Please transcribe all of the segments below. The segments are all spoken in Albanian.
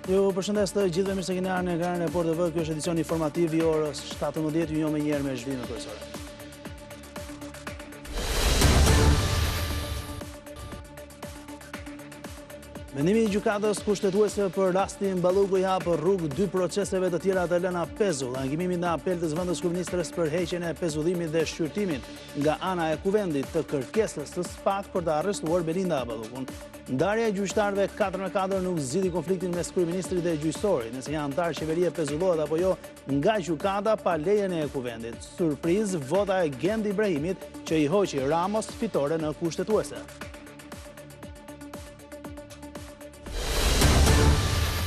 Ju përshëndes të gjithëve mirë se keni ardhur në ekranin e Report TV. Ky është edicioni informativ i orës 17. Ju njoh menjëherë me zhvillimet kryesore. Vendimi i gjykatës kushtetuese për rastin Balluku i hap rrugë dy proceseve të tjera të lëna pezull, ankimimit në apel të zëvendëskryeministres për heqjen e pezullimit dhe shqyrtimit nga ana e kuvendit të kërkesës së SPAK për të arrestuar Belinda Ballukun. Ndarja e gjyqtarëve 4 me 4 nuk zgjidhi konfliktin mes kryeministrit dhe gjyqësorit, nëse një anëtar qeverie pezullohet apo jo nga gjykata pa lejen e kuvendit. Surprizë, vota e Gent Ibrahimit që i hoqi Ramës fitoren në kushtetuese.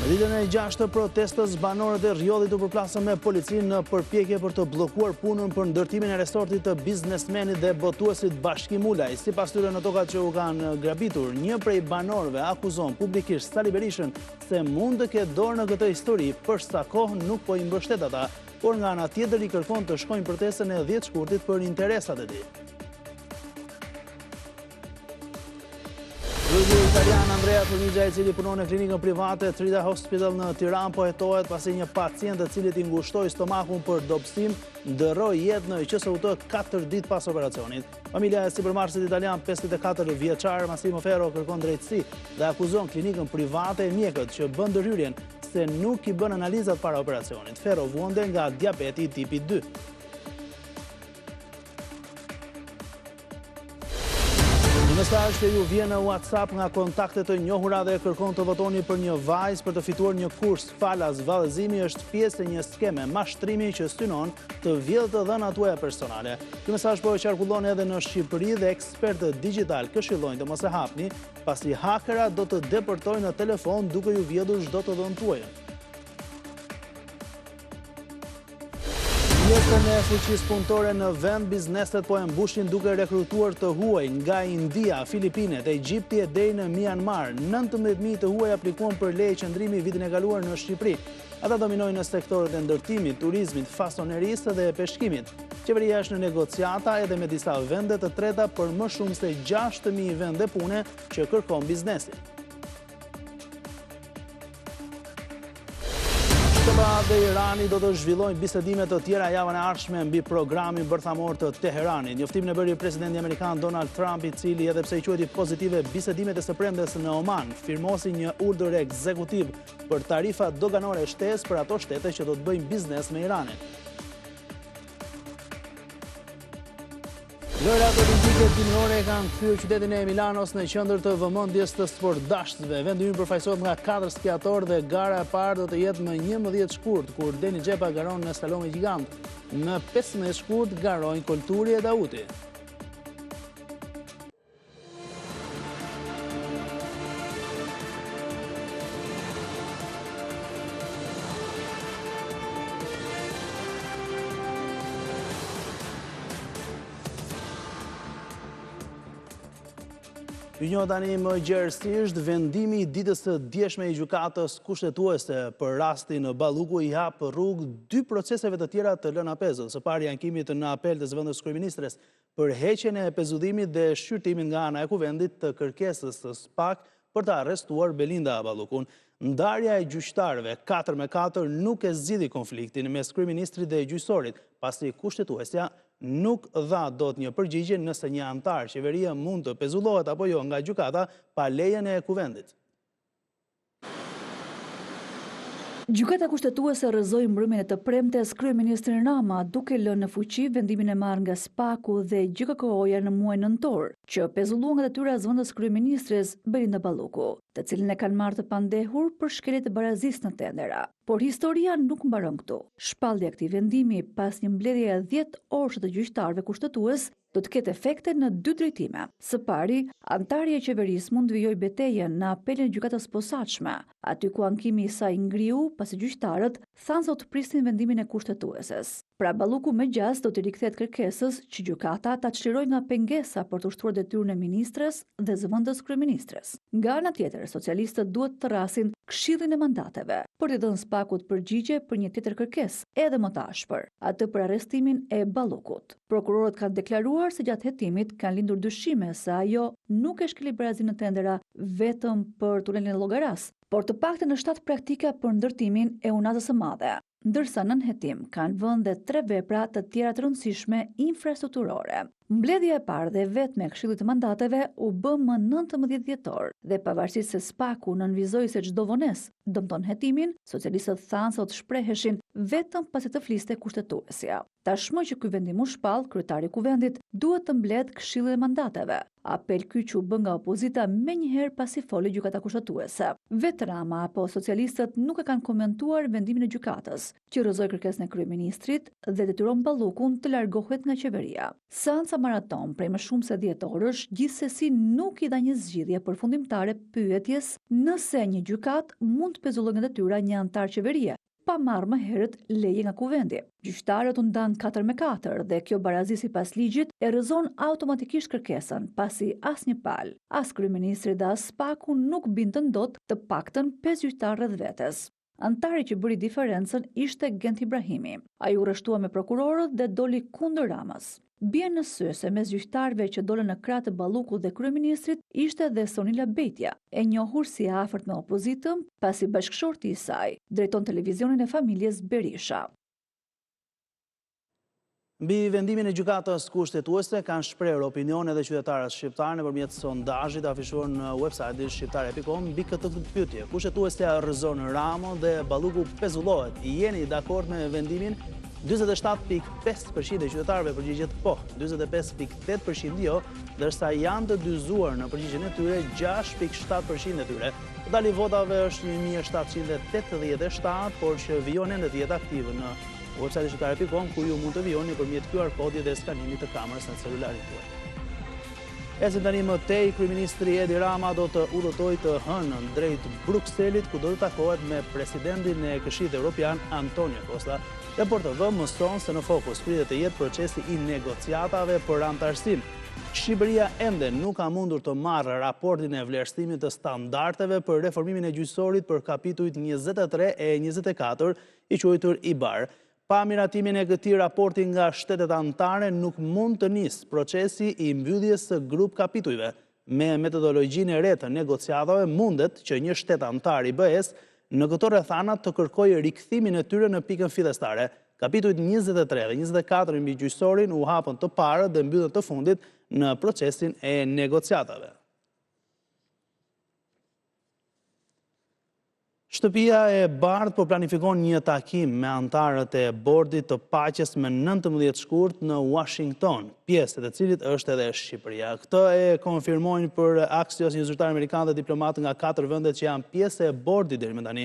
Në ditën e gjashtë të protestës, banorët e Rrjollit u përplasën me policinë në përpjekje për të bllokuar punën për ndërtimin e resortit të biznesmenit dhe botuesit Bashkim Ulaj. Sipas tyre në tokat që u kanë grabitur, një prej banorëve akuzon publikisht Sali Berishën se mund të ketë dorë në këtë histori për sa kohë nuk po i mbështet ata, por nga ana tjetër i kërkon të shkojnë protestën e 10 shkurtit për interesat e tij. Kirurgu italian Andrea Formigja, i cili punon në klinikën private Trida Hospital në Tiranë, po hetohet pasi një pacient të cilit i ngushtoi stomakun për dobësim, ndërroi jetë në QSUT 4 ditë pas operacionit. Familja e sipërmarrësit italian 54 vjeçar Massimo Ferro kërkon drejtësi dhe akuzon klinikën private e mjekët që bënë ndërhyrjen se nuk i bënë analizat para operacionit. Ferro vuante nga diabeti tipi 2. Një mesazh që ju vjen në WhatsApp nga kontakte të njohura dhe kërkon të votoni për një vajzë për të fituar një kurs falas vallëzimi është pjesë e një skeme mashtrimi që synon të vjedhë të dhënat tuaja personale. Ky mesazh po qarkullon edhe në Shqipëri dhe ekspertët digjitalë këshillojnë të mos e hapni, pasi hakerat do të depërtojnë në telefon duke ju vjedhur çdo të dhënë tuajën. Mungesën e fuqisë punëtore në vend, bizneset po e mbushin duke rekrutuar të huaj nga India, Filipinet, Egjipti e deri në Myanmar. 19.000 të huaj aplikuan për leje qëndrimi vitin e kaluar në Shqipëri. Ata dominojnë në sektorët e ndërtimit, turizmit, fasonerisë dhe peshkimit. Qeveria është në negociata edhe me disa vende të treta për më shumë se 6.000 vende pune që kërkon biznesi. SHBA dhe Irani do të zhvillojnë bisedime të tjera javën e ardhshme mbi programin bërthamor të Teheranit. Njoftimin e bëri presidenti amerikan Donald Trump, i cili edhe pse i quajti pozitive bisedimet e së premtes në Oman, firmosi një urdhër ekzekutiv për tarifa doganore shtesë për ato shtete që do të bëjnë biznes me Iranin. Lojërat Olimpike Dimërore kanë kthyer qytetin e Milanos në qendër të vëmendjes të sportdashësve. Vendi ynë përfaqësohet nga 4 skiatorë dhe gara e parë do të jetë më 11 shkurt, kur Deni Xhepa garon në slalomin gjigant. Më 15 shkurt garojnë Kolturi e Dauti. Ju njoh tani më gjerësisht vendimi i ditës së djeshme i gjykatës kushtetuese për rastin Balluku i hap rrugë dy proceseve të tjera të lëna pezull. Së pari ankimit në apel të zëvendëskryeministres për heqjen e pezullimit dhe shqyrtimin nga ana e Kuvendit të kërkesës së SPAK për të arrestuar Belinda Ballukun. Ndarja e gjyqtarëve 4 me 4 nuk e zgjidhi konfliktin mes kryeministrit dhe gjyqësorit, pasi kushtetuesja nuk dha dot një përgjigje nëse një anëtar qeverie mund të pezullohet apo jo nga gjykata pa lejen e Kuvendit. Gjykata Kushtetuese rrëzoi mbrëmjen e të premtes kryeministrin Rama, duke lënë në fuqi vendimin e marrë nga SPAK-u dhe GJKKO-ja në muajin nëntor, që pezulluan nga detyra zëvendëskryeministres Belinda Balluku, të cilën e kanë marrë të pandehur për shkelje të barazisë në tendera. Por historia nuk mbaron këtu. Shpallja e këtij vendimi pas një mbledhjeje 10 orëshe të gjyqtarëve kushtetues do të ketë efekte në dy drejtime. Së pari, anëtarja e qeverisë mund të vijojë betejën në apelin e Gjykatës së Posaçme, aty ku ankimi i saj ngriu pasi gjyqtarët thanë se do të prisnin vendimin e Kushtetueses. Pra Balluku me gjasë do t'i rikthehet kërkesës që gjykata ta çlirojë nga pengesa për të ushtruar detyrën e ministres dhe zëvendëskryeministres. Nga ana tjetër, socialistët duhet të thërrasin Këshillin e Mandateve për t'i dhënë SPAK-ut përgjigje për një tjetër kërkesë edhe më të ashpër, atë për arrestimin e Ballukut. Prokurorët kanë deklaruar se gjatë hetimit kanë lindur dyshime se ajo nuk e shkeli barazinë në tendera vetëm për tunelin e Llogarasë, por të paktën në shtatë praktika për ndërtimin e Unazës së Madhe, ndërsa nën hetim kanë vënë dhe tre vepra të tjera të rëndësishme infrastrukturore. Mbledhja e parë dhe e vetme e Këshillit të Mandateve u bë më 19 dhjetor dhe pavarësisht se SPAK-u nënvizoi se çdo vonesë dëmton hetimin, socialistët thanë se do të shpreheshin vetëm pasi të fliste kushtetuesja. Tashmë që ky vendim u shpall, kryetari i Kuvendit duhet të mbledhë Këshillin e Mandateve, apel ky që u bë nga opozita menjëherë pasi foli Gjykata Kushtetuese. Vetë Rama apo socialistët nuk e kanë komentuar vendimin e gjykatës, që rrëzoi kërkesën e kryeministrit dhe detyron Ballukun të largohet nga qeveria. Seanca maratonë prej më shumë se 10 orësh gjithsesi nuk i dha një zgjidhje përfundimtare pyetjes nëse një gjykatë mund të pezullojë nga detyra një anëtar qeverie, pa marrë më herët leje nga Kuvendi. Gjyqtarët u ndanë 4 me 4 dhe kjo barazi sipas ligjit e rrëzon automatikisht kërkesën, pasi asnjë palë, as kryeministri dhe as SPAK-u nuk bindën dot të paktën 5 gjyqtarë rreth vetes. Anëtari që bëri diferencën ishte Gent Ibrahimi. Ai u rreshtua me prokurorët dhe doli kundër Ramës. Bie në sy se mes gjyqtarëve që dolën në krah të Ballukut dhe kryeministrit ishte dhe Sonila Bejtja, e njohur si e afërt me opozitën, pasi bashkëshorti i saj drejton televizionin e familjes Berisha. Mbi vendimin e Gjykatës Kushtetuese kanë shprehur opinion edhe qytetarët shqiptarë nëpërmjet sondazhit të afishuar në website-in shqiptare.com mbi këtë pyetje. Kushtetuesja rrëzon Ramën dhe Balluku pezullohet. Jeni dakord me vendimin? 47.5% e qytetarëve përgjigjet po, 45.8% jo, ndërsa janë të dyzuar në përgjigjen e tyre 6.7% e tyre. Totali i votave është 1787, por që vijon ende të jetë aktiv në website shqiptare.com, ku ju mund të vijoni nëpërmjet QR kodit dhe skanimit të kamerës në celularin tuaj. Ecim tani më tej, Kryeministri Edi Rama do të udhëtojë të hënën drejt Brukselit, ku do të takohet me presidentin e Këshillit Evropian, Antonio Costa. Report TV mëson se në fokus pritet të jetë procesi i negociatave për anëtarësim. Shqipëria ende nuk ka mundur të marrë raportin e vlerësimit të standardeve për reformimin e gjyqësorit për kapitujt 23 e 24, i quajtur IBAR. Pa miratimin e këtij raporti nga shtetet anëtare nuk mund të nisë procesi i mbylljes së grup kapitujve. Me metodologjinë e re të negociatave mundet që një shtet anëtar i BE-së në këto rrethana të kërkojë rikthimin e tyre në pikën fillestare. Kapitujt 23 dhe 24 mbi gjyqësorin u hapën të parët dhe mbyllën të fundit në procesin e negociatave. Shtëpia e Bardhë po planifikon një takim me anëtarët e Bordit të Paqes më 19 shkurt në Washington, pjesë e të cilit është edhe Shqipëria. Këtë e konfirmojnë për Axios një zyrtar amerikan dhe diplomatë nga katër vendet që janë pjesë e bordit deri më tani.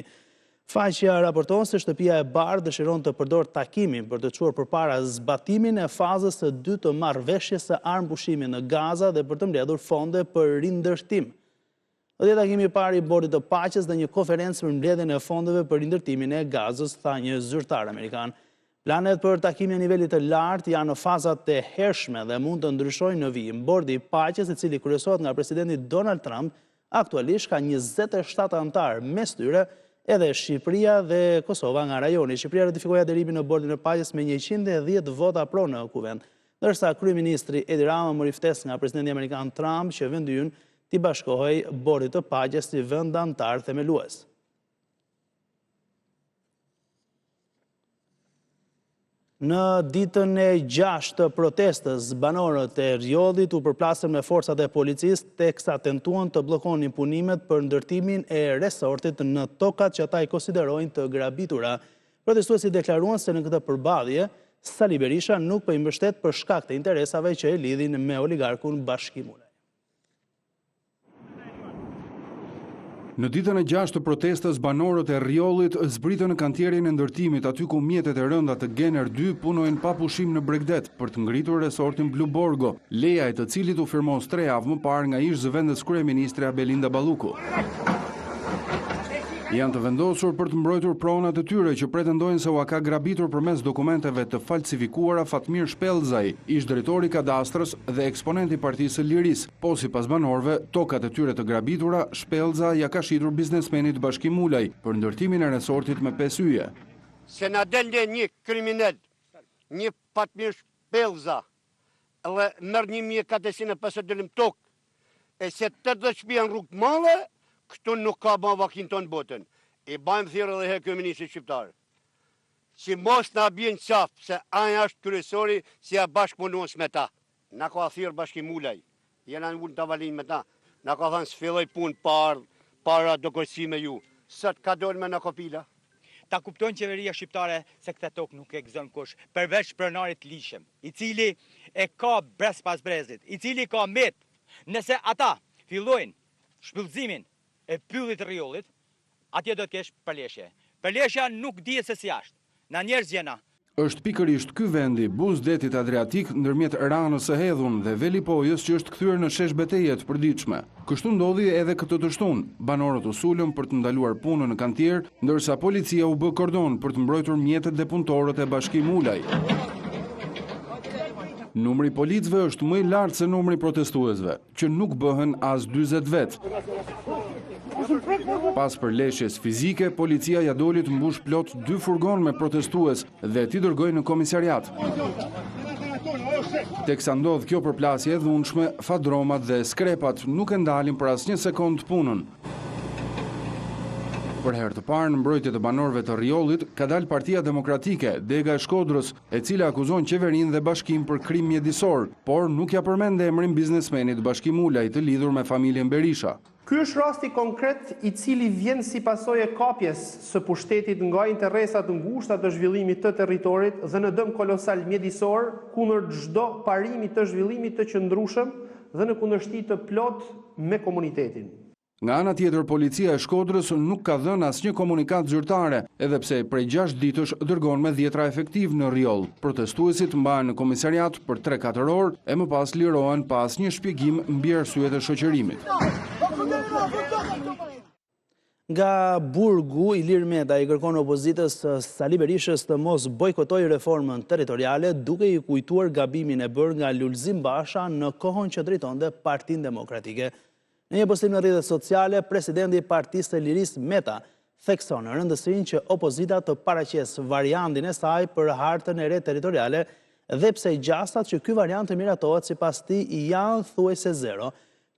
Faqja raporton se Shtëpia e Bardhë dëshiron të përdorë takimin për të çuar përpara zbatimin e fazës së dytë të marrëveshjes së armëpushimit në Gaza dhe për të mbledhur fonde për rindërtim. Do të jetë takimi i parë i Bordit të Paqes dhe një konferencë për mbledhjen e fondeve për rindërtimin e Gazës, tha një zyrtar amerikan. Planet për takimin e nivelit të lartë janë në fazat e hershme dhe mund të ndryshojnë në vijim. Bordi i Paqes, i cili kryesohet nga presidenti Donald Trump, aktualisht ka 27 anëtarë, mes tyre edhe Shqipëria dhe Kosova nga rajoni. Shqipëria ratifikoi aderimin në Bordin e Paqes me 110 vota pro në Kuvend. Ndërsa kryeministri Edi Rama mori ftesë nga presidenti amerikan Trump që vendi ynë t'i bashkohej Bordit të Paqes si vend anëtar themelues. Në ditën e gjashtë të protestës, banorët e Rrjollit u përplasën me forcat e policisë teksa tentuan të bllokonin punimet për ndërtimin e resortit në tokat që ata i konsiderojnë të grabitura. Protestuesit deklaruan se në këtë përballje, Sali Berisha nuk po i mbështet për shkak të interesave që e lidhin me oligarkun Bashkim Ulaj. Në ditën e gjashtë të protestës, banorët e Rrjollit zbritën në kantierin e ndërtimit aty ku mjetet e rënda të Gener 2 punojnë pa pushim në bregdet për të ngritur resortin Blu Borgo, leja e të cilit u firmos tre javë më parë nga ish-zëvendëskryeministrja Belinda Balluku. Janë të vendosur për të mbrojtur pronat e tyre që pretendojnë se ua ka grabitur përmes dokumenteve të falsifikuara Fatmir Shpellzaj, ish-drejtor i Kadastrës dhe eksponent i Partisë së Lirisë. Po sipas banorëve, tokat e tyre të grabitura, Shpellza ia ka shitur biznesmenit Bashkim Ulaj për ndërtimin e resortit me pesë yje. Se na del ne një kriminel, një Fatmir Shpellza. Edhe merr 1450 dynym tokë, e qet 80 shpia në rrugë të madhe, këtu nuk ka ba vaki n'tonë botën. I bajmë thirrje edhe herë kryeministrit shqiptar. Që mos na bjen n'qafë, se ai është kryesori që ja bashkëpunues me ta. Na ka thirrë Bashkim Ulaj, jena ulë në tavolinë me ta, na ka thënë s'filloj punë pa ardhë, pa ra dakordësi me ju. Sot ka dolë me na kopila. Ta kuptojnë qeveria shqiptare se këtë tokë nuk e gëzon kush, përveç pronarit të ligjshëm, i cili e ka brez pas brezit, i cili ka met. Nëse ata fillojnë shpyllëzimin e pyllit të Rrjollit, atje do të kesh përleshje. Përleshja nuk dihet se si është. Na njerëz jena. Është pikërisht ky vendi, buzë detit Adriatik, ndërmjet Ranës së Hedhun dhe Velipojës që është kthyer në shesh beteje të përditshme. Kështu ndodhi edhe këtë të shtunë. Banorët u sulën për të ndaluar punën në kantier, ndërsa policia u bë kordon për të mbrojtur mjetet dhe punëtorët e Bashkim Ulaj. Numri i policëve është më i lartë se numri i protestuesve. që nuk bëhen as 40 vetë. Pas përleshjes fizike, policia ia doli të mbushë plot dy furgonë me protestues dhe t'i dërgojë në komisariat. Teksa ndodh kjo përplasje e dhunshme, fadromat dhe skrepat nuk e ndalin për asnjë sekondë punën. Për herë të parë në mbrojtje të banorëve të Rrjollit, ka dalë Partia Demokratike, dega e Shkodrës, e cila akuzon qeverinë dhe bashkinë për krim mjedisor, por nuk ia përmend emrin biznesmenit Bashkim Ulaj të lidhur me familjen Berisha. Ky është rasti konkret i cili vjen si pasojë e kapjes së pushtetit nga interesa të ngushta të zhvillimit të territorit dhe në dëm kolosal mjedisor kundër çdo parimi të zhvillimit të qëndrueshëm dhe në kundërshti të plotë me komunitetin. Nga ana tjetër, policia e Shkodrës nuk ka dhënë asnjë komunikatë zyrtare, edhe pse prej 6 ditësh dërgon me dhjetra efektivë në Rrjoll. Protestuesit mbahen në komisariat për 3-4 orë e më pas lirohen pa asnjë shpjegim mbi arsyet e shoqërimit. Nga burgu, Ilir Meta i kërkon opozitës së Sali Berishës të mos bojkotojë reformën territoriale, duke i kujtuar gabimin e bërë nga Lulzim Basha në kohën që drejtonte Partinë Demokratike. Në një postim në rrjetet sociale, presidenti i Partisë së Lirisë Meta thekson rëndësinë që opozita të paraqesë variantin e saj për hartën e re territoriale dhe pse gjasat që ky variant të miratohet sipas tij janë thuajse zero.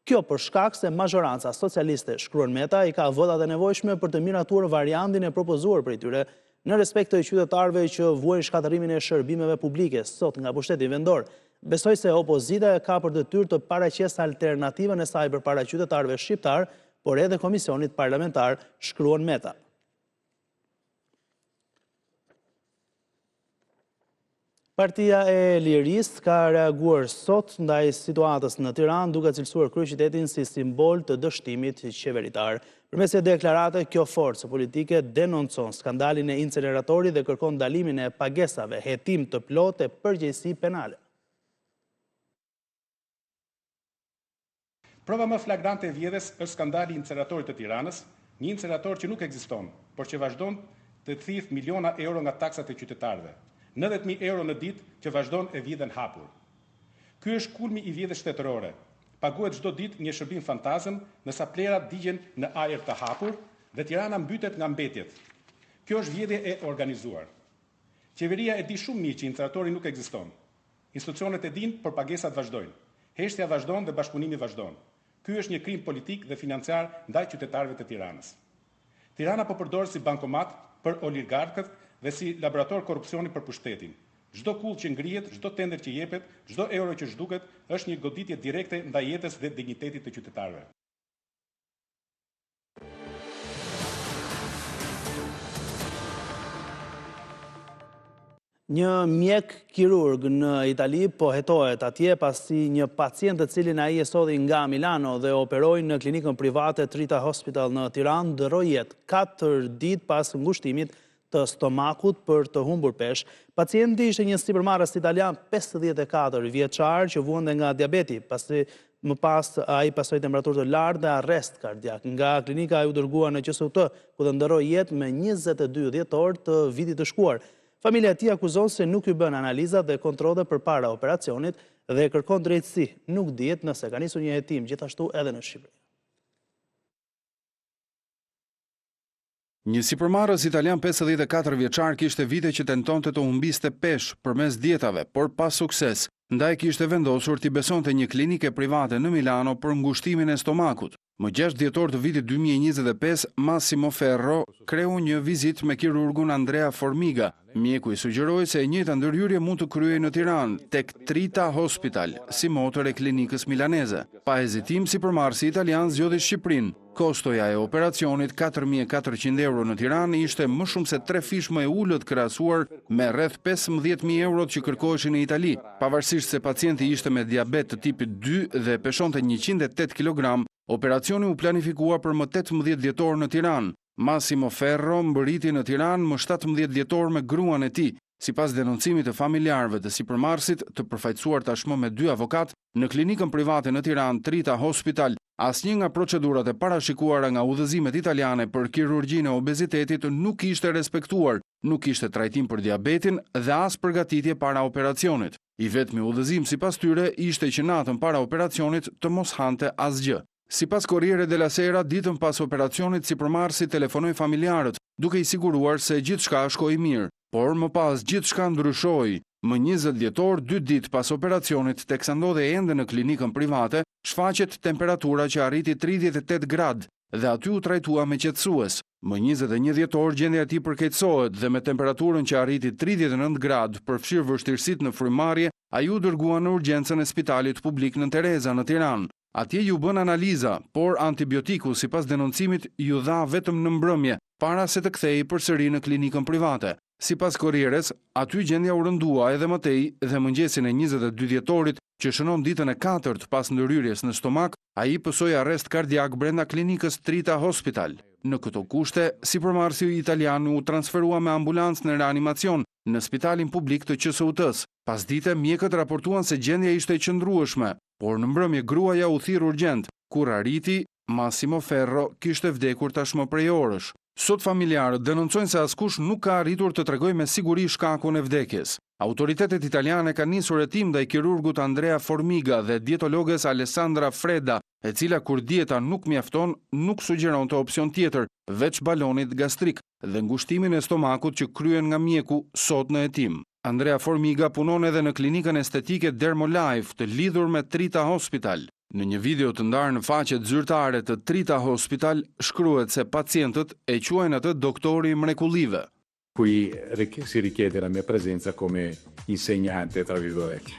Kjo për shkak se mazhoranca socialiste, shkruan Meta, i ka votat e nevojshme për të miratuar variantin e propozuar prej tyre. Në respekt të qytetarëve që vuajnë shkatërrimin e shërbimeve publike sot nga pushteti vendor, besoj se opozita e ka për detyrë të paraqesë alternativën e saj përpara qytetarëve shqiptarë, por edhe komisionit parlamentar, shkruan Meta. Partia e Lirisë ka reaguar sot ndaj situatës në Tiranë duke cilësuar kryeqytetin si simbol të dështimit qeveritar. Përmes një deklarate, kjo forcë politike denoncon skandalin e inceneratorit dhe kërkon ndalimin e pagesave, hetim të plotë e përgjegjësi penale. Prova më flagrante e vjedhjes është skandali i inceneratorit të Tiranës, një incenerator që nuk ekziston, por që vazhdon të thithë miliona euro nga taksat e qytetarëve. 90.000 euro në ditë që vazhdon e vidhen hapur. Ky është kulmi i vjedhjes shtetërore. Paguhet çdo ditë një shërbim fantazëm, ndërsa plehrat digjen në ajër të hapur dhe Tirana mbytet nga mbetjet. Kjo është vjedhje e organizuar. Qeveria e di shumë mirë që inceneratori nuk ekziston. Institucionet e dinë, por pagesat vazhdojnë. Heshtja vazhdon dhe bashkëpunimi vazhdon. Ky është një krim politik dhe financiar ndaj qytetarëve të Tiranës. Tirana po përdoret si bankomat për oligarkët dhe si laborator korrupsioni për pushtetin. Çdo kullë që ngrihet, çdo tender që jepet, çdo euro që zhduket, është një goditje direkte ndaj jetës dhe dinjitetit të qytetarëve. Një mjek kirurg në Itali po hetohet atje pasi një pacient të cilin ai e solli nga Milano dhe operoi në klinikën private Trita Hospital në Tiranë ndërroi jetë 4 ditë pas ngushtimit të stomakut për të humbur peshë. Pacienti ishte një sipërmarrës italian 54 vjeçar që vuante nga diabeti, pasi më pas ai pasoi temperaturë të lartë dhe arrest kardiak. Nga klinika ai u dërgua në QSUT, ku dhe ndërroi jetë me 22 dhjetor të vitit të shkuar. Familja e tij akuzon se nuk iu bënë analizat dhe kontrolle përpara operacionit dhe kërkon drejtësi. Nuk dihet nëse ka nisur një hetim gjithashtu edhe në Shqipëri. Një sipërmarrës italian 54 vjeçar kishte vite që tentonte të humbiste peshë përmes dietave, por pa sukses. Ndaj kishte vendosur t'i besonte një klinike private në Milano për ngushtimin e stomakut. Më 6 dhjetor të vitit 2025, Massimo Ferro kreu një vizitë me kirurgun Andrea Formiga. Mjeku i sugjeroi se e njëjta ndërhyrje mund të kryhej në Tiranë, tek Trita Hospital, simotër e klinikës milaneze. Pa hezitim, sipërmarrësi italian zgjodhi Shqipërinë. Kostoja e operacionit 4.400 euro në Tiranë ishte më shumë se trefish më e ulët krahasuar me rreth 15.000 eurot që kërkoheshin në Itali. Pavarësisht se pacienti ishte me diabet të tipit 2 dhe peshonte 108 kg, operacioni u planifikua për më 18 dhjetor në Tiranë. Massimo Ferro mbërriti në Tiranë më 17 dhjetor me gruan e tij. Sipas denoncimit të familjarëve të sipërmarrësit, të përfaqësuar tashmë me dy avokatë, në klinikën private në Tiranë, Trita Hospital, asnjë nga procedurat e parashikuara nga udhëzimet italiane për kirurgjinë e obezitetit nuk ishte respektuar, nuk kishte trajtim për diabetin dhe as përgatitje para operacionit. I vetmi udhëzim sipas tyre ishte që natën para operacionit të mos hante asgjë. Sipas Corriere della Sera, ditën pas operacionit sipërmarrësi telefonoi familjarët, duke i siguruar se gjithçka shkoi mirë. Por më pas gjithçka ndryshoi. Më 20 dhjetor, dy ditë pas operacionit, teksa ndodhej ende në klinikën private, shfaqet temperatura që arriti 38 gradë dhe aty u trajtua me qetësues. Më 21 dhjetor gjendja e tij përkeqësohet dhe me temperaturën që arriti 39 gradë, përfshirë vështirësitë në frymëmarrje, ai u dërgua në urgjencën e spitalit publik Nënë Tereza në Tiranë. Atje iu bënë analiza, por antibiotiku sipas denoncimit iu dha vetëm në mbrëmje, para se të kthehej përsëri në klinikën private. Sipas Corrieres, aty gjendja u rëndua edhe më tej dhe mëngjesin e 22 dhjetorit, që shënon ditën e katërt pas ndërhyrjes në stomak, ai pësoi arrest kardiak brenda klinikës Trita Hospital. Në këto kushte, sipërmarrësi italian u transferua me ambulancë në reanimacion në spitalin publik të QSUT-s. Pasdite, mjekët raportuan se gjendja ishte e qëndrueshme, por në mbrëmje gruaja u thirr urgjent, kur arriti, Massimo Ferro kishte vdekur tashmë prej orësh. Sot familjarët denoncojnë se askush nuk ka arritur të tregojë me siguri shkakun e vdekjes. Autoritetet italiane kanë nisur hetim ndaj kirurgut Andrea Formiga dhe dietologes Alessandra Freda, e cila kur dieta nuk mjafton, nuk sugjeronte opsion tjetër, veç balonit gastrik dhe ngushtimin e stomakut që kryen nga mjeku sot në hetim. Andrea Formiga punon edhe në klinikën estetike Dermolife të lidhur me Trita Hospital. Në një video të ndarë në faqet zyrtare të Trita Hospital, shkruhet se pacientët e quajnë atë doktori i mrekullive. Qui si richiede la mia presenza come insegnante, tra virgolette.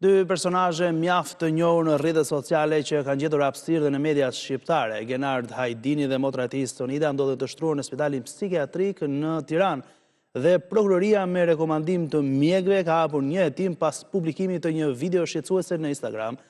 Dy personazhe mjaft të njohur në rrjetet sociale që kanë gjetur hapësirë dhe në mediat shqiptare, Genard Hajdini dhe motra e tij Sonida ndodhen të shtruar në spitalin psikiatrik në Tiranë dhe prokuroria me rekomandim të mjekëve ka hapur një hetim pas publikimit të një video shqetësuese në Instagram.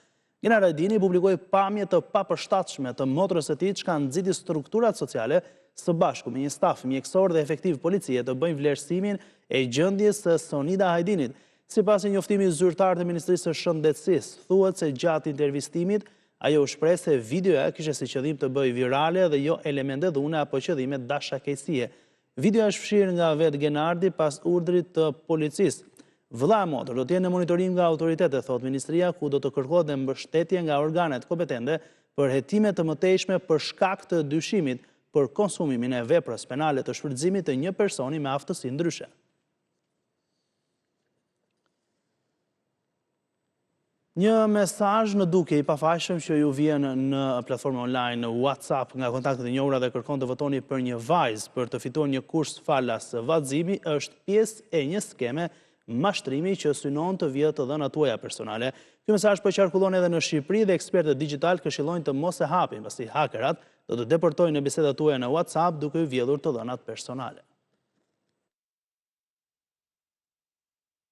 Genard Hajdini publikoi pamje të papërshtatshme të motrës së tij, çka nxiti strukturat sociale së bashku me një staf mjekësor dhe efektiv policie të bëjnë vlerësimin e gjendjes së Sonida Hajdinit. Sipas një njoftimi zyrtar të Ministrisë së Shëndetësisë, thuhet se gjatë intervistimit ajo u shpreh se videoja kishte si qëllim të bëhej virale dhe jo elemente dhune apo qëllime dashakeqësie. Videoja është fshirë nga vetë Genardi pas urdhrit të policisë. Vëlla e motër do të jenë në monitorim nga autoritetet, thotë ministria, ku do të kërkohet dhe mbështetje nga organet kompetente për hetime të mëtejshme për shkak të dyshimit për konsumimin e veprës penale të shfrytëzimit të një personi me aftësi ndryshe. Një mesazh në dukje i pafajshëm që ju vjen në platformën online në WhatsApp nga kontaktet e njohura dhe kërkon të votoni për një vajzë për të fituar një kurs falas vallëzimi është pjesë e një skeme mashtrimi që synon të vjedhë të dhënat tuaja personale. Ky mesazh po qarkullon edhe në Shqipëri dhe ekspertët digjitalë këshillojnë të mos e hapin, pasi hakerat do të depërtojnë në bisedat tuaja në WhatsApp duke ju vjedhur të dhënat personale.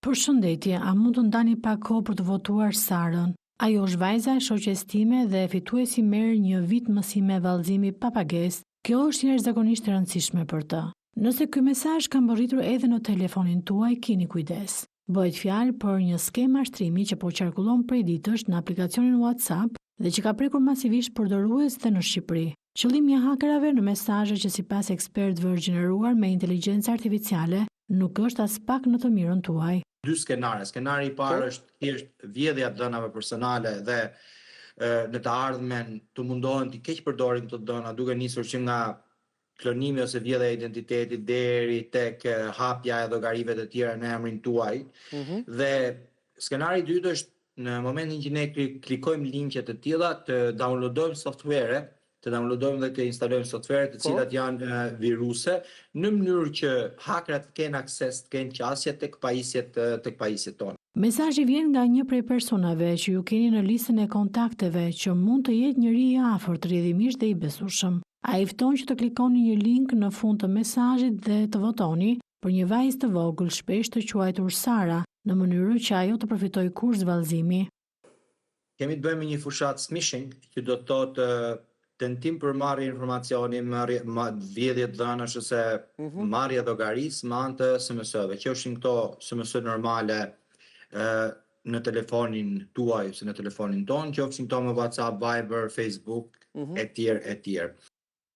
Përshëndetje, a mund të ndani pak kohë për të votuar Sarën? Ajo është vajza e shoqes time dhe fituesi merr një vit mësime vallëzimi pa pagesë. Kjo është jashtëzakonisht e rëndësishme për të. Nëse ky mesazh ka mbërritur edhe në telefonin tuaj, kini kujdes. Bëhet fjalë për një skemë mashtrimi që po qarkullon prej ditësh në aplikacionin WhatsApp dhe që ka prekur masivisht përdorues dhe në Shqipëri. Qëllimi i hakerave në mesazhe që sipas ekspertëve është gjeneruar me inteligjencë artificiale nuk është aspak në të mirën tuaj. Dy skenare. Skenari i parë është thjesht vjedhja e të dhënave personale dhe në të ardhmen të mundohen t'i keqpërdorin këto të dhëna duke nisur që nga klonimi ose vjedhja e identitetit deri tek hapja e llogarive të tjera në emrin tuaj. Dhe. Skenari i dytë është në momentin që ne klikojmë linqe të tilla të downloadojmë software, të downloadojmë dhe të instalojmë software të po. cilat janë viruse në mënyrë që hakerat të kenë akses, të kenë qasje tek pajisjet tek pajisjet tona. Mesazhi vjen nga një prej personave që ju keni në listën e kontakteve që mund të jetë njeri i afërt rrjedhimisht dhe i besueshëm. Ai fton që të klikoni një link në fund të mesazhit dhe të votoni për një vajzë të vogël shpesh të quajtur Sara, në mënyrë që ajo të përfitojë kurs vallëzimi. Kemi të bëjmë me një fushatë smishing, që do të thotë tentim për marrje informacioni, marrje, ma, vjedhje të dhënash ose mm -hmm. marrje llogarisë me anë të SMS-ve, qofshin këto SMS normale ë në telefonin tuaj ose në telefonin tonë, qofshin këto me WhatsApp, Viber, Facebook mm -hmm. etj etj.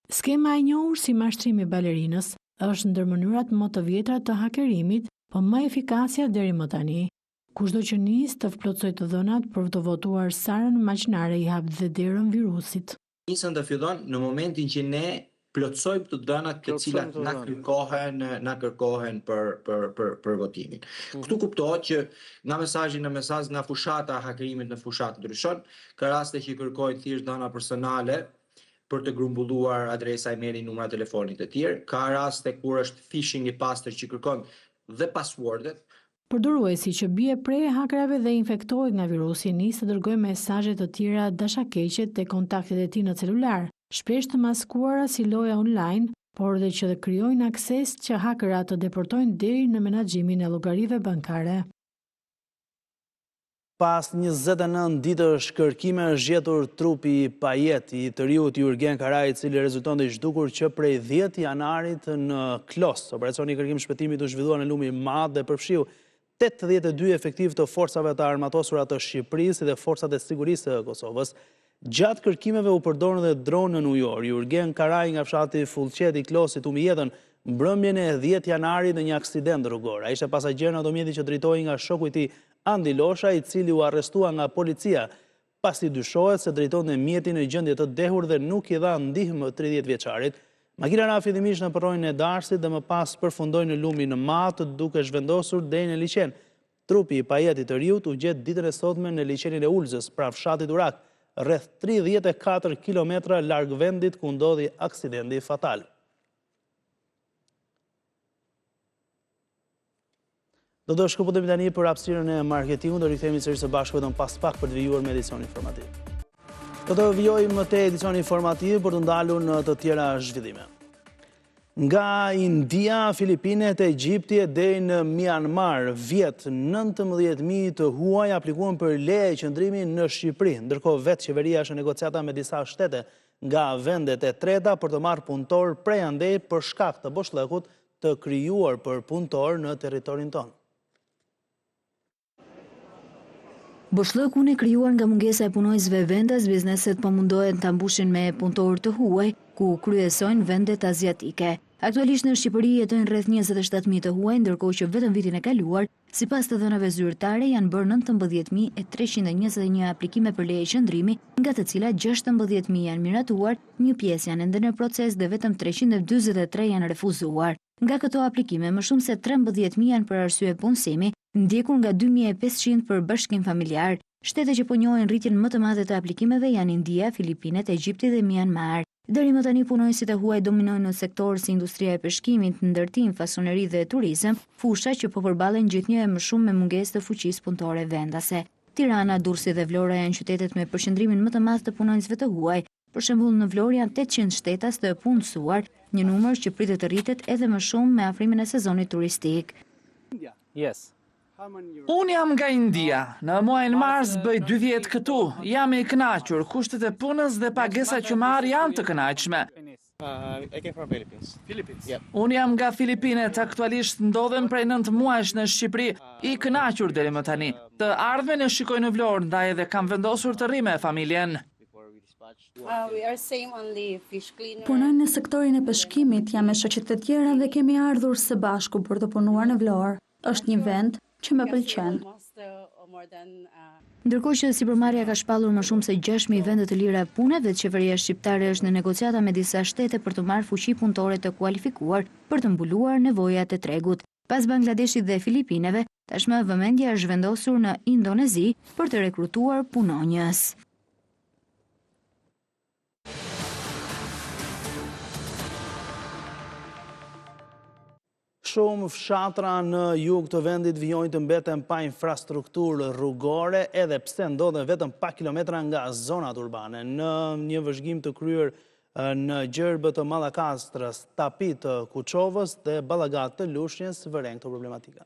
Skema e njohur si mashtrimi i balerinës është ndër mënyrat më të vjetra të hakerimit, po më efikasja deri më tani. Kushdo që nis të plotësojë të dhënat për të votuar Sarën imagjinare i hap dhe derën virusit. Nisën dhe fillon në momentin që ne plotësojmë të dhënat të cilat na kërkohen na kërkohen për për për për votimin. Mm -hmm. Këtu kuptohet që nga mesazhi në mesazh, nga fushata e hakerimit në fushatë ndryshon. Ka raste që kërkojnë thjesht dhëna personale për të grumbulluar adresa emaili, numra telefonit e tjerë. Ka raste kur është phishing i pastër që kërkon dhe passwordet. Përdoruesi që bie pre e hakerave dhe infektohet nga virusi nis të dërgojë mesazhe të tjera dashakeqe te kontaktet e tij në celular, shpesh të maskuara si loja online, por dhe që krijojnë akses që hakerat të depërtojnë deri në menaxhimin e llogarive bankare. Pas 29 ditësh kërkime është gjetur trupi i pajetë i të riut Jurgen Karaj, i cili rezultonte i zhdukur që prej 10 janarit në Klos. Operacioni i kërkim shpëtimit u zhvillua në lumin Mat dhe përfshiu 82 efektivë të forcave të armatosura të Shqipërisë dhe forcat e sigurisë së Kosovës. Gjatë kërkimeve u përdorën dhe dronë nënujorë. Jurgen Karaj nga fshati Fullqet i Klosit humbi jetën mbrëmjen e 10 janarit në një aksident rrugor. Ai ishte pasagjer në automjetin që drejtohej nga shoku i tij Andi Losha, i cili u arrestua nga policia pasi dyshohet se drejtonte mjetin në gjendje të dehur dhe nuk i dha ndihmë 30 vjeçarit. Makina ra fillimisht në përroin e Darsit dhe më pas përfundoi në lumin Mat duke zhvendosur deri në liqen. Trupi i pajetë i të riut u gjet ditën e sotme në liqenin e Ulzës, pranë fshatit Urak, rreth 34 kilometra larg vendit ku ndodhi aksidenti fatal. Do të shkëputemi tani për hapësirën e marketingut, do rikthehemi sërish së bashku vetëm pas pak për të vijuar me edicionin informativ. Do të vijojmë më tej edicionin informativ për t'u ndalur në të tjera zhvillime. Nga India, Filipinet, Egjipti e deri në Myanmar, vjet 19.000 të huaj aplikuan për leje qëndrimi në Shqipëri. Ndërkohë vetë qeveria është në negociata me disa shtete nga vendet e treta për të marrë punëtorë prej andej për shkak të boshllëkut të krijuar për punëtorë në territorin tonë. Boshllëkun e krijuar nga mungesa e punonjësve vendas, bizneset po mundohen ta mbushin me punëtorë të huaj, ku kryesojnë vendet aziatike. Aktualisht në Shqipëri jetojnë rreth 27.000 të huaj, ndërkohë që vetëm vitin e kaluar, sipas të dhënave zyrtare, janë bërë 19.321 aplikime për leje qëndrimi, nga të cilat 16.000 janë miratuar, një pjesë janë ende në proces dhe vetëm 343 janë refuzuar. Nga këto aplikime, më shumë se 13.000 janë për arsye punësimi, ndjekur nga 2.500 për bashkim familjar. Shtete që po njohin rritjen më të madhe të aplikimeve janë India, Filipinet, Egjipti dhe Myanmar. Deri më tani punonjësit e huaj dominojnë në sektorë si industria e peshkimit, ndërtim, fasoneri dhe turizëm, fusha që po përballen gjithnjë e më shumë me mungesë të fuqisë punëtore vendase. Tirana, Durrësi dhe Vlora janë qytetet me përqendrimin më të madh të punonjësve të huaj, Për shembull, në Vlorë janë 800 shtetas të punësuar, një numër që pritet të rritet edhe më shumë me afrimin e sezonit turistik. Yes. Unë jam nga India. Në muajin mars bëj 2 vjet këtu. Jam i kënaqur. Kushtet e punës dhe pagesa që marr janë të kënaqshme. Unë jam nga Filipinet, aktualisht ndodhem prej 9 muajsh në Shqipëri, i kënaqur deri më tani. Të ardhmen e shikoj në Vlorë, ndaj edhe kam vendosur të rri me familjen. Punoj në sektorin e peshkimit, jam me shoqet e tjera dhe kemi ardhur së bashku për të punuar në Vlorë. Është një vend që më pëlqen. Ndërkohë që sipërmarrja ka shpallur më shumë se 6.000 vende të lira pune, vetë qeveria shqiptare është në negociata me disa shtete për të marrë fuqi punëtore të kualifikuar për të mbuluar nevojat e tregut. Pas Bangladeshit dhe Filipineve, tashmë vëmendja është zhvendosur në Indonezi për të rekrutuar punonjës. Shumë fshatra në jug të vendit vijojnë të mbeten pa infrastrukturë rrugore, edhe pse ndodhen vetëm pak kilometra nga zonat urbane. Në një vëzhgim të kryer në Gjerbë të Mallakastrës, Tapi të Kuçovës dhe Ballagat të Lushnjes, vërehen këto problematika.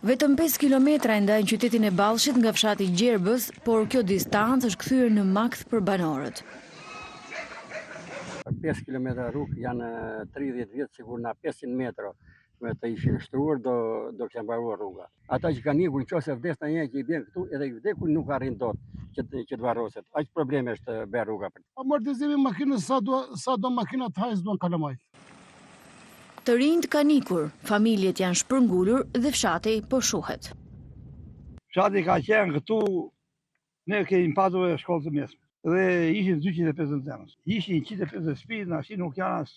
Vetëm 5 kilometra e ndajnë qytetin e Ballshit nga fshati i Gjerbës, por kjo distancë është kthyer në makth për banorët. 5 kilometra rrugë janë 30 vjet sikur na 500 metra me të ishin shtruar do do kishte mbaruar rruga. Ata që kanë ikur, nëse vdes ndonjë që i bjen këtu, edhe i vdekur nuk arrin dot që të, që të varroset. Aq probleme është bërë rruga për. Amortizimi i makinës sa do sa do makina të hajë s'duan kalamajt. Të rinjtë kanë ikur, familjet janë shpërngulur dhe fshati po shuhet. Fshati ka qenë këtu, ne kemi pasur edhe shkollë të mesme dhe ishin 250 nxënës. Ishin 150 shtëpi, tashi nuk janë as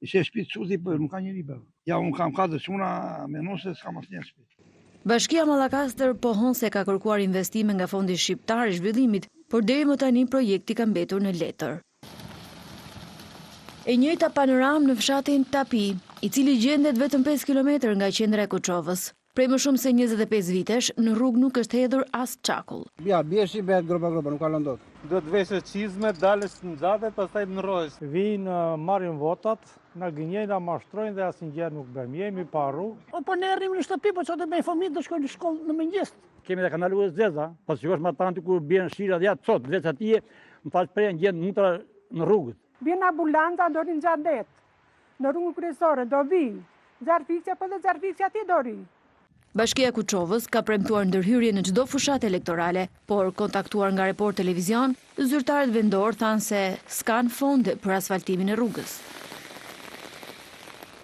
I sheh shpitë çuti, po nuk ka njeri bërë. Ja, unë kam katër çuna me nuse, s'kam asnjë në shpi. Bashkia Mallakastër pohon se ka kërkuar investime nga Fondi Shqiptar i Zhvillimit, por deri më tani projekti ka mbetur në letër. E njëjta panoramë në fshatin Tapi, i cili gjendet vetëm 5 kilometër nga qendra e Kuçovës. Prej më shumë se 25 vitesh, në rrugë nuk është hedhur as çakull. Ja, bie shi bëhet gropa gropa, nuk kalon dot. Duhet të veshësh çizme, dalësh në xhade, pastaj të ndërrohesh. Vijnë, marrin votat, na gënjejnë, na mashtrojnë dhe asnjë gjë nuk bëjmë. Jemi pa rrugë. Po, po ne rrimë në shtëpi, po çfarë do bëjnë fëmijët, do shkojnë në shkollë në mëngjes. Kemi dhe kanalu e zeza, po të shikosh matanë kur bien shira dhe ja cot, veç atje, më fal prej gjen mutra në rrugët. Vjen ambulanca, do rrinë xhadet. Në rrugën kryesore do vijë zjarrfikësja, po dhe zjarrfikësja aty do rrijë. Bashkia e Kuçovës ka premtuar ndërhyrje në çdo fushatë elektorale, por kontaktuar nga Report Televizion, zyrtarët vendorë thanë se s'kanë fonde për asfaltimin e rrugës.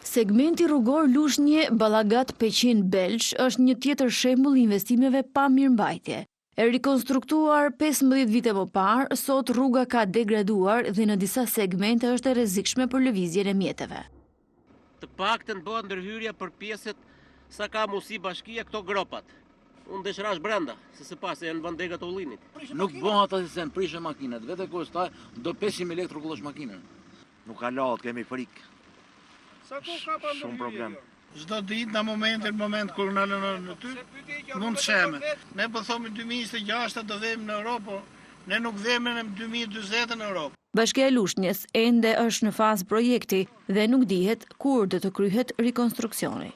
Segmenti rrugor Lushnje Ballagat Peqin Belsh është një tjetër shembull i investimeve pa mirëmbajtje. E rikonstruktuar 15 vite më parë, sot rruga ka degraduar dhe në disa segmente është e rrezikshme për lëvizjen e mjeteve. Të paktën bëhet ndërhyrja për pjesët sa ka mundësi bashkia këto gropat. Unë desh rashë brenda, se se pas, janë vënë degët e ullinit. Nuk bëhet asgjë se në prishen makinat, vete kosta do 500.000 lekë të rregullosh makinën. Nuk kalohet, kemi frikë. Sa kohë ka pa Shumë problem. Çdo ditë në momentin moment kur na lënë në ty, mund të shemet. Ne po thomi 2026 do vemi në Europë, po ne nuk vemi në 2040 në Europë. Bashkia e Lushnjes ende është në fazë projekti dhe nuk dihet kur do të kryhet rikonstruksioni.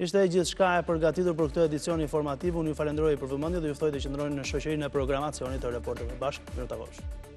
Ishte gjithçka e përgatitur për këtë edicion informativ. Unë ju falenderoj për vëmendje dhe ju ftoj të qëndroni në shoqërinë e programacionit të Report TV. Bashkë, mirë u takofshim.